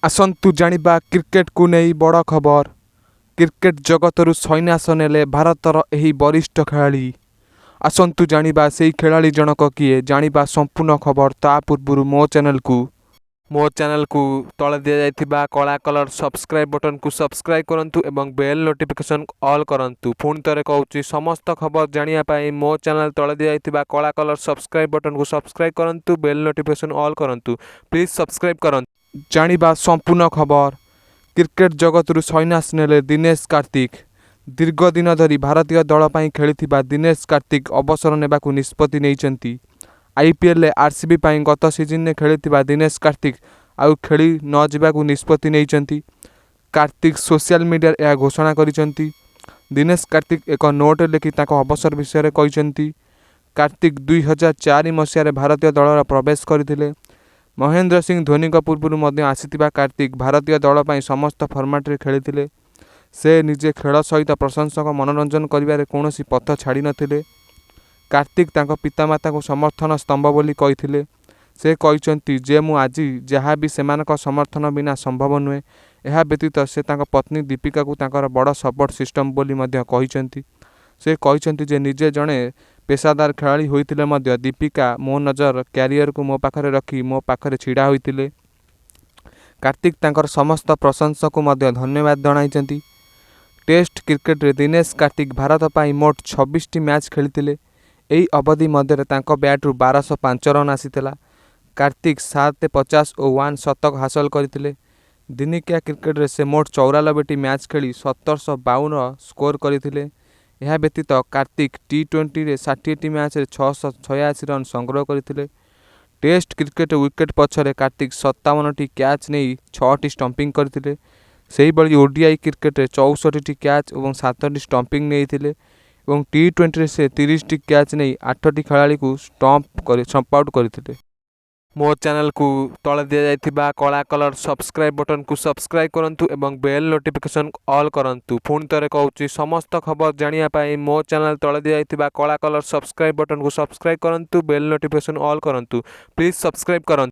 ଆସନ୍ତୁ ଜାଣିବା କ୍ରିକେଟକୁ ନେଇ ବଡ଼ ଖବର। କ୍ରିକେଟ ଜଗତରୁ ସନ୍ନ୍ୟାସ ନେଲେ ଭାରତର ଏହି ବରିଷ୍ଠ ଖେଳାଳି। ଆସନ୍ତୁ ଜାଣିବା ସେହି ଖେଳାଳି ଜଣକ କିଏ, ଜାଣିବା ସମ୍ପୂର୍ଣ୍ଣ ଖବର। ତା ପୂର୍ବରୁ ମୋ ଚ୍ୟାନେଲକୁ ତଳେ ଦିଆଯାଇଥିବା କଳା କଲର୍ ସବସ୍କ୍ରାଇବ୍ ବଟନକୁ ସବସ୍କ୍ରାଇବ୍ କରନ୍ତୁ ଏବଂ ବେଲ୍ ନୋଟିଫିକେସନ୍ ଅଲ୍ କରନ୍ତୁ। ପୁଣି ଥରେ କହୁଛି, ସମସ୍ତ ଖବର ଜାଣିବା ପାଇଁ ମୋ ଚ୍ୟାନେଲ ତଳେ ଦିଆଯାଇଥିବା କଳା କଲର୍ ସବସ୍କ୍ରାଇବ୍ ବଟନକୁ ସବସ୍କ୍ରାଇବ୍ କରନ୍ତୁ, ବେଲ୍ ନୋଟିଫିକେସନ୍ ଅଲ୍ କରନ୍ତୁ। ପ୍ଲିଜ୍ ସବସ୍କ୍ରାଇବ୍ କରନ୍ତୁ। ଜାଣିବା ସମ୍ପୂର୍ଣ୍ଣ ଖବର। କ୍ରିକେଟ ଜଗତରୁ ସନ୍ନ୍ୟାସ ନେଲେ ଦିନେଶ କାର୍ତ୍ତିକ। ଦୀର୍ଘ ଦିନ ଧରି ଭାରତୀୟ ଦଳ ପାଇଁ ଖେଳିଥିବା ଦିନେଶ କାର୍ତ୍ତିକ ଅବସର ନେବାକୁ ନିଷ୍ପତ୍ତି ନେଇଛନ୍ତି। ଆଇପିଏଲରେ ଆରସିବି ପାଇଁ ଗତ ସିଜନରେ ଖେଳିଥିବା ଦିନେଶ କାର୍ତ୍ତିକ ଆଉ ଖେଳି ନ ଯିବାକୁ ନିଷ୍ପତ୍ତି ନେଇଛନ୍ତି। କାର୍ତ୍ତିକ ସୋସିଆଲ ମିଡିଆରେ ଏହା ଘୋଷଣା କରିଛନ୍ତି। ଦିନେଶ କାର୍ତ୍ତିକ ଏକ ନୋଟ୍ ଲେଖି ତାଙ୍କ ଅବସର ବିଷୟରେ କହିଛନ୍ତି। କାର୍ତ୍ତିକ 2004 ମସିହାରେ ଭାରତୀୟ ଦଳରେ ପ୍ରବେଶ କରିଥିଲେ। ମହେନ୍ଦ୍ର ସିଂ ଧୋନିଙ୍କ ପୂର୍ବରୁ ମଧ୍ୟ ଆସିଥିବା କାର୍ତ୍ତିକ ଭାରତୀୟ ଦଳ ପାଇଁ ସମସ୍ତ ଫର୍ମାଟରେ ଖେଳିଥିଲେ। ସେ ନିଜେ ଖେଳ ସହିତ ପ୍ରଶଂସକଙ୍କ ମନୋରଞ୍ଜନ କରିବାରେ କୌଣସି ପଥ ଛାଡ଼ି ନଥିଲେ। କାର୍ତ୍ତିକ ତାଙ୍କ ପିତାମାତାଙ୍କୁ ସମର୍ଥନ ସ୍ତମ୍ଭ ବୋଲି କହିଥିଲେ। ସେ କହିଛନ୍ତି ଯେ ମୁଁ ଆଜି ଯାହା ବି ସେମାନଙ୍କ ସମର୍ଥନ ବିନା ସମ୍ଭବ ନୁହେଁ। ଏହା ବ୍ୟତୀତ ସେ ତାଙ୍କ ପତ୍ନୀ ଦୀପିକାଙ୍କୁ ତାଙ୍କର ବଡ଼ ସପୋର୍ଟ ସିଷ୍ଟମ ବୋଲି ମଧ୍ୟ କହିଛନ୍ତି। ସେ କହିଛନ୍ତି ଯେ ନିଜେ ଜଣେ ପେସାଦାର ଖେଳାଳି ହୋଇଥିଲେ ମଧ୍ୟ ଦୀପିକା ମୋ ନିଜର କ୍ୟାରିୟରକୁ ମୋ ପାଖରେ ରଖି ମୋ ପାଖରେ ଛିଡ଼ା ହୋଇଥିଲେ। କାର୍ତ୍ତିକ ତାଙ୍କର ସମସ୍ତ ପ୍ରଶଂସକଙ୍କୁ ମଧ୍ୟ ଧନ୍ୟବାଦ ଜଣାଇଛନ୍ତି। ଟେଷ୍ଟ କ୍ରିକେଟରେ ଦିନେଶ କାର୍ତ୍ତିକ ଭାରତ ପାଇଁ ମୋଟ 26ଟି ମ୍ୟାଚ୍ ଖେଳିଥିଲେ। ଏହି ଅବଧି ମଧ୍ୟରେ ତାଙ୍କ ବ୍ୟାଟରୁ 1205 ରନ୍ ଆସିଥିଲା। କାର୍ତ୍ତିକ 7.50 ଓ 1 ଶତକ ହାସଲ କରିଥିଲେ। ଦିନିକିଆ କ୍ରିକେଟରେ ସେ ମୋଟ 94ଟି ମ୍ୟାଚ୍ ଖେଳି 1752 ସ୍କୋର କରିଥିଲେ। ଏହା ବ୍ୟତୀତ କାର୍ତ୍ତିକ ଟି-20ରେ 60ଟି ମ୍ୟାଚରେ 686 ରନ୍ ସଂଗ୍ରହ କରିଥିଲେ। ଟେଷ୍ଟ କ୍ରିକେଟରେ ୱିକେଟ ପଛରେ କାର୍ତ୍ତିକ 57ଟି କ୍ୟାଚ୍ ନେଇ ଛଅଟି ଷ୍ଟମ୍ପିଂ କରିଥିଲେ। ସେହିଭଳି ଓଡିଆଇ କ୍ରିକେଟରେ 64ଟି କ୍ୟାଚ୍ ଏବଂ ସାତଟି ଷ୍ଟମ୍ପିଂ ନେଇଥିଲେ ଏବଂ ଟି-20ରେ ସେ 30ଟି କ୍ୟାଚ୍ ନେଇ ଆଠଟି ଖେଳାଳିଙ୍କୁ ଷ୍ଟମ୍ପ ଆଉଟ୍ କରିଥିଲେ। ମୋ ଚ୍ୟାନେଲକୁ ତଳେ ଦିଆଯାଇଥିବା କଳା କଲର୍ ସବସ୍କ୍ରାଇବ୍ ବଟନକୁ ସବସ୍କ୍ରାଇବ୍ କରନ୍ତୁ ଏବଂ ବେଲ୍ ନୋଟିଫିକେସନ୍ ଅଲ୍ କରନ୍ତୁ। ପୁଣି ଥରେ କହୁଛି, ସମସ୍ତ ଖବର ଜାଣିବା ପାଇଁ ମୋ ଚ୍ୟାନେଲ ତଳେ ଦିଆଯାଇଥିବା କଳା କଲର୍ ସବସ୍କ୍ରାଇବ୍ ବଟନକୁ ସବସ୍କ୍ରାଇବ୍ କରନ୍ତୁ, ବେଲ୍ ନୋଟିଫିକେସନ୍ ଅଲ୍ କରନ୍ତୁ। ପ୍ଲିଜ୍ ସବସ୍କ୍ରାଇବ୍ କରନ୍ତୁ।